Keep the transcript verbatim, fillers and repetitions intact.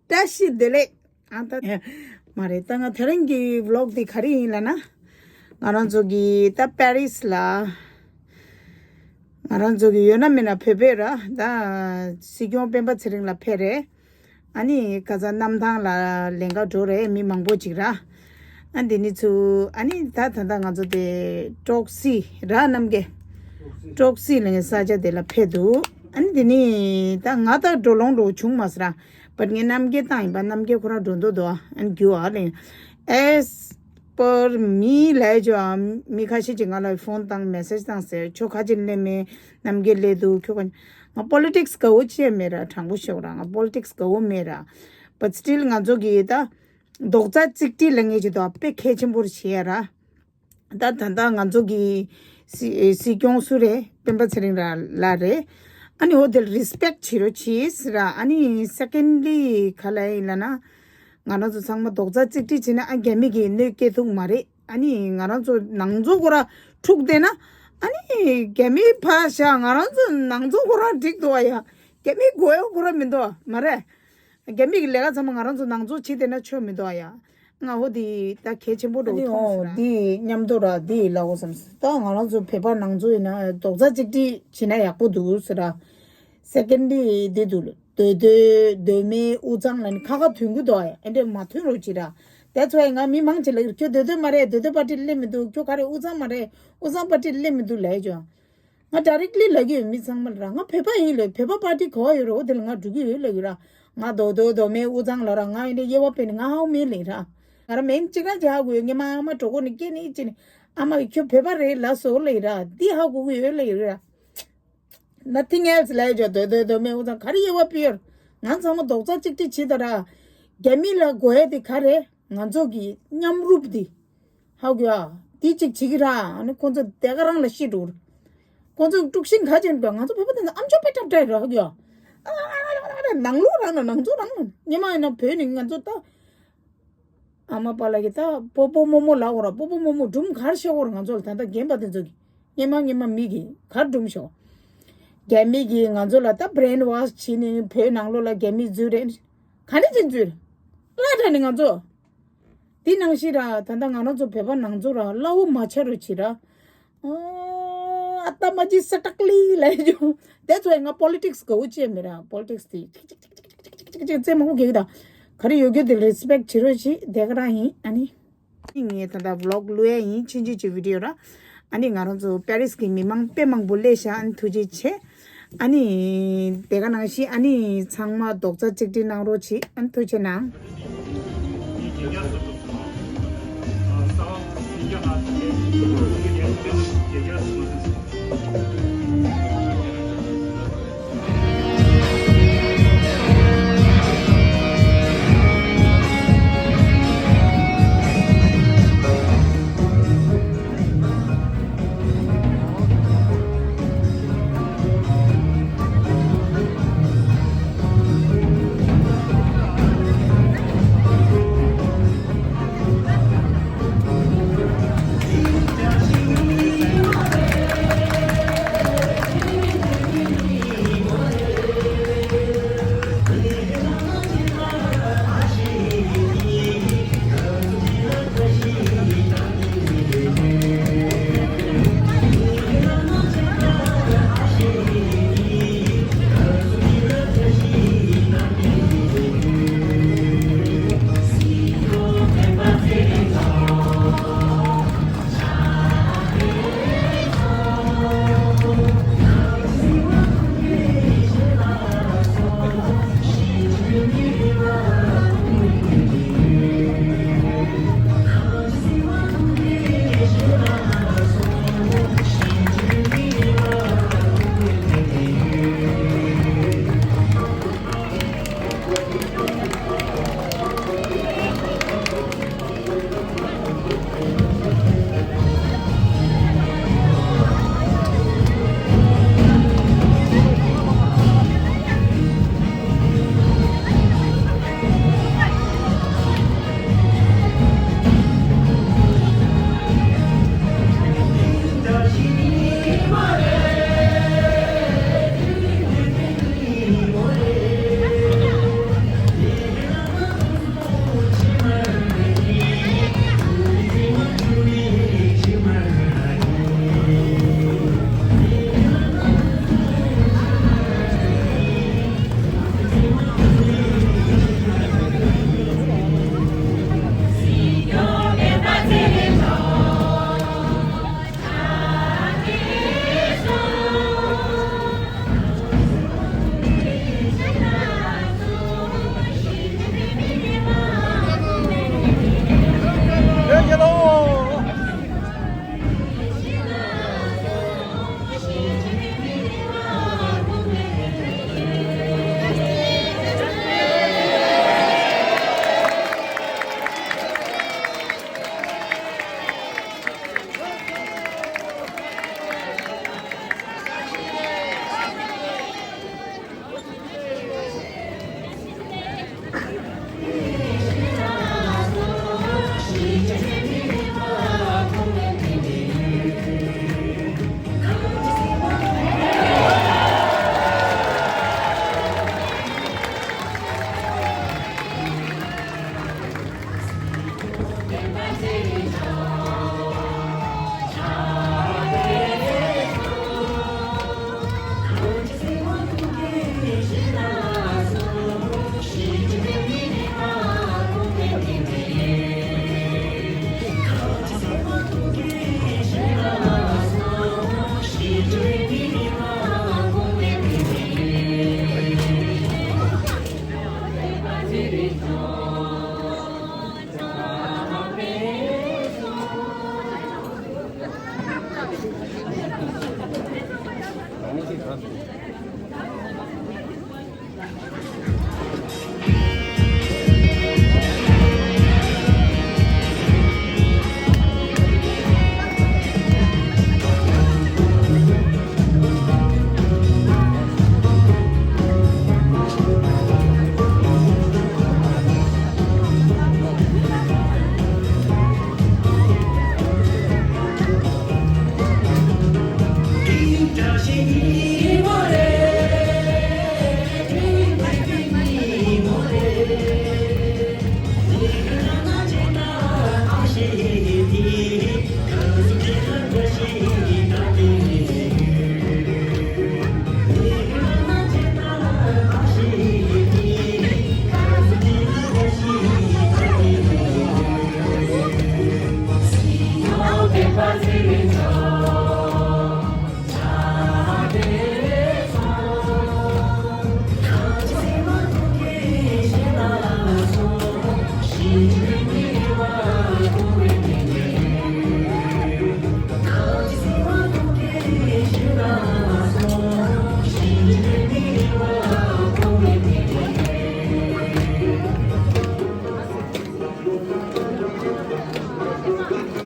བཀྲ་ཤིས་བདེ་ལེགས། ཨ་ད། མ་རེད། ད་ང་དེ་རིང་གི་ཝི་ལོག་འདི་ག་རེ་ཡིན་ལབ་ན། ང་རང་ཚོ་གི་ད་པེ་རིས་ལ། ང་རང་ཚོ་གི་ཡོད་ན་མེད་ན་བོད་པས་ར། ད་སྲིད་སྐྱོང་སྤེན་པ་ཚེ་རིང་ལ་ཕེབས་རེད། ཨ་ནི་ཁ་སང་གནམ་ཐང་ལ་ལེན་ག་འགྲོ་རེད། མི་མང་པོ་ཅིག་ར། ཨ་འདི་ནི་ཚུ་ཨ་ནི་ད་ད་ལྟ་ང་ཚོ་དེ་ཀྲོག་སི་ར་རྣམ་རྒྱལ། ཀྲོག་སི་ལ་ངའི་ས་ཆ་དེ་ལ་ཕེབས་འདུག་ཨ་ནི་དེ་ནི་ད་ང་ད་འགྲོ་ལོང་འགྲོ་བྱུང་མ་སོང་ར། བཊ་ངས་རྣམ་རྒྱལ་བཏང་ཡིན་པ། རྣམ་རྒྱལ་ཁོ་རང་འགྲོ་འདོད་འདུག་ཨ་ནི་རྒྱུ་ཨ་ལེ། As per me ལས་ཅོ། མི་ཁ་ཤས་ཀྱིས་ང་ལ་ཕོན་བཏང་མེ་སེཇ་བཏང་ཟེར། ཁྱོད་ཁ་ཅིག་སླེབས་མེད། རྣམ་རྒྱལ་སླེབས་འདུག་ཁྱོད་ཁ། ང་པོ་ལི་ཊིག་སི་དགའ་བོ་ཅི་ཡང་མེད་ར། དྲང་པོ་ཤོད་ར། ང་པོ་ལི་ཊིག་སི་དགའ་བོ་མེད་ར། But still ང་ཚོ་གི་ད་རྡོག་རྩ་གཅིག་སྒྲིལ་ལ་ངེས་ཀྱི་དོ་དཔེ་གལ་ཆེན་པོ་རེད་བྱས་ར། ད་ད་ལྟ་ང་ཚོ་གི་སྲིད་སྲིད་སྐྱོང་སུ་རེད། སྤེན་པ་ཚེ་རིང་ར་ལ་རེད། ཨ་ནི་འོ་དེ་ལ་རི་སི་པེག་བྱེད་རོགས་བྱེད་ཟེར་ར། ཨ་ནི་སེ་ཀེན་ཌི་ག་ལ་ཡིན་ལབ་ན། ང་རང་ཚོ་ཚང་མ་རྡོག་རྩ་གཅིག་སྒྲིལ་བྱས་ན་ཨ་རྒྱ་མི་གིས་གནོད་སྐྱེལ་ཐུབ་མ་རེད། ཨ་ནི་ང་རང་ཚོ་ནང་ཚོ་ཁོ་ར་འཁྲུག་བསྡད་ན། ཨ་ནི་རྒྱ་མི་ཕར་བཞག་ང་རང་ཚོ་ནང་ཚོ་ཁོ་ར་འགྲིག་འདུག་ཨ་ཡ། རྒྱ་མི་དགོས་ཡ་ཁོ་ར་མི་འདུག་ཨ། མ་རེད། རྒྱ་མི་གི་ལས་ཀ་ཚང་མ་ང་རང་ཚོ་ནང་ཚོ་བྱེད་བསྡད་ན་ཆོ་མི་འདུག་ཨ་ཡ། ང་ཧོ་འདི་ད་གལ་ཆེན་པོ་འགྲོ་ཨ་ནི་མཐོང་ཨོ་སོང་ར། འདི་མཉམ་དུ་ར་འདི་ལབ་དགོས་བསམ་སོང་། ད་ང་རང་ཚོ་བོད་པ་ནང་ཚོ་ཡིན་ན་རྡོག་རྩ་གཅིག་སྒྲིལ་བྱེད་ན་ཡག་པོ་འདུག་ཟེར་ར། སེ་ཀེན་ཌི་འདི་འདུག་ལ། མདོ་སྟོད་མདོ་སྨད་དབུས་གཙང་ལ་ནི་ཁ་ཁ་མཐུན་གྱི་འདུག་ཨ། ཨེ་འདྲས་མ་མཐུན་རོགས་བྱེད་ར། That's why ང་མི་མང་ཆེ་ལ་ཁྱོད་མདོ་སྟོད་མ་རེད། མདོ་སྟོད་པར་ཊི་སླེབས་མི་འདུག་ཁྱོད་ག་རེ་དབུས་གཙང་མ་རེད། དབུས་གཙང་པར་ཊི་སླེབས་མི་འདུག་ལབ་ཡོད་ཀྱང་། ང་ཌའི་རེག་ལི་ལབ་ཀྱི་ཡོད་མི་ཚང་མ་ལ་ར། ང་བོད་པ་ཡིན་ལབ། བོད་པ་པར་ཊི་ག་པར་ཡོད་རེད། འོ་དེ་ལ་ང་འགྲོ་གི་ཡོད་ལབ་ཀྱི་ར། ང་མདོ་སྟོད་མདོ་སྨད་དབུས་གཙང་ལ་ར། ང་ཡིན་ནའི་དབྱེ་བ་ཕྱེ་ནས་ང་ཧ་གོ་མེད་ལབ་ར། ང་ར་མིང་གཅིག་ར་ཅིག་ཧ་གོ་ཡོད། ངས་མ་མ་གྲོད་ཁོག་ནས་སྐད་ནི་ཅི་ནས་ཨ་མ་ཁྱོད་བོད་པ་རེད་ལབ་སོང་ལབ་ཀྱི་ར། འདི་ཧ་གོ་གི་ཡོད་ལབ་ཀྱི་ར། Nothing else ལབ་ཀྱི་ཡོད། མདོ་སྟོད་མདོ་སྨད་དབུས་གཙང་ག་རེ་དབྱེ་བ་ཕྱེ་ཡོད་ར། ང་ཚང་མ་རྡོག་རྩ་གཅིག་སྒྲིལ་བྱེད་ད་ར། རྒྱ་མི་ལ་དགོས་ཡ་དེ་ག་རེ། ང་ཚོ་གི་མཉམ་རུབ་དེ། ཧ་གོ་ཡ། དེ་གཅིག་བྱེད་ཀྱི་ར། ཨ་ནི་ཁོང་ཚོ་དེ་ག་རང་ལ་ཤི་འགྲོ་ར། ཁོང་ཚོ་དཀྲུག་ཤིང་ག་ཅན་འགྲོ། ང་ཚོ་བོད་པ་དེ་ཚོ་ཨམ་ཅོག་དཔེ་འཁྲབ་འཁྲབ་ར། ཧ་གོ་ཡ། ཨ་ནང་ལོགས་རང་ལ་ནང་ཚོ་རང་ལ་ཉི་མ་ཡིན་ན་བོད་ནི་ང་ཚོ་ད། ཨ་མ་པ་ལགས་ཀྱིས་ད་སྤོ་སྤོ་རྨོ་རྨོ་ལབ་དགོས་ར། སྤོ་སྤོ་རྨོ་རྨོ་སྒྲུང་ག་རེ་བཤད་དགོས་ར། ང་ཚོ་ལ་ད་ལྟ་རྒན་པ་དེ་ཚོ་གིས་སྔོན་མ་སྔོན་མ་མི་གིས་ག་རེ་སྒྲུང་བཤད། རྒྱ་མི་གིས་ང་ཚོ་ལ་ད་བྷི་རེན་ཝོཤ་བྱས་ནས་བོད་ནང་ལོགས་ལ་རྒྱ་མི་འཛུལ་རེད། ག་ནས་ཅིག་འཛུལ། བླ་དྲགས་ནས་ང་ཚོ། དེ་ནང་བཞིན་ར། ད་ལྟ་ང་རང་ཚོ་བོད་པ་ནང་ཚོ་ར་གླ་བོ་མ་ཆགས་རོགས་བྱེད་ར། ཨོ། ཨ་ཏ་མ་ཅི་ས་ཏག་ལི་ལབ་ཡོད། That's why ང་པོ་ལི་ཊིག་སི་དགའ་བོ་ཅི་ཡང་མེད་ར། པོ་ལི་ཊིག་སི་དེ་ཅིག་ཅིག་ཅིག་ཅིག་ཅིག་ཅིག་ཅིག་རྩེད་མང་པོ་རྒྱག་གི་ད། ག་རེ་ཡོད་རྒྱུ་དེ་རེ་སི་པེག་བྱེད་རོགས་བྱེད། དེ་ག་རང་ཡིན། ཨ་ནི། ངས་ད་ལྟ་ཝི་ལོག་བླུག་ཡ་ཡིན། ཆུང་ཆུང་ཅིག་བི་ཌི་ཡོ་ར། ཨ་ནི་ང་རང་ཚོ་པེ་རིས་ཀྱི་མི་མང་དཔེ་མང་པོ་སླེབས་ཤག་ཨ་ནི་ཐུགས་རྗེ་ཆེ། ཨ་ནི་དེ་ག་ནང་བཞིན་ཨ་ནི་ཚང་མ་རྡོག་རྩ་གཅིག་སྒྲིལ་གནང་རོགས་བྱེད། ཨ་ནི་ཐུགས་རྗེ་གནང་།